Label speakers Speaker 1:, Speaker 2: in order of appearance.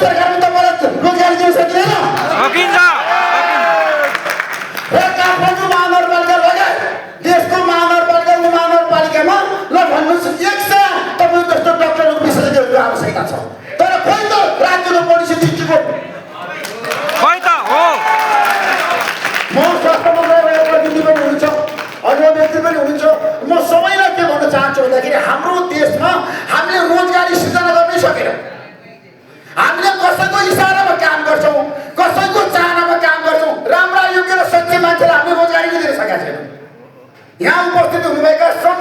Speaker 1: सरकारले तपाईँलाई रोजगारी दिन सकिँदैन?
Speaker 2: सकिन्छ।
Speaker 1: काठमाडौँ महानगरपालिका लगायत देशको महानगरपालिका उपमहानगरपालिकामा ल भन्नुहोस् 100 तपाईँ जस्तो डक्टरको विशेषज्ञहरूको आवश्यकता छ, तर खोइ त राज्यको पोलिसी दृष्टिकोण
Speaker 2: खोइ त हो।
Speaker 1: म स्वास्थ्य मन्त्रालयको प्रतिनिधि पनि हुनुहुन्छ, अन्य व्यक्ति पनि हुनुहुन्छ। म सबैलाई के भन्न चाहन्छु भन्दाखेरि हाम्रो देशमा हामीले रोजगारी सृजना गर्नै सकेनौँ। हामीले कसैको इसारामा काम गर्छौँ, कसैको चाहनामा काम गर्छौँ। राम्रा योग्य र सच्चे मान्छेलाई हामीले रोजगारी नै दिन सकेका छैनौँ। यहाँ उपस्थित हुनुभएका सङ्घ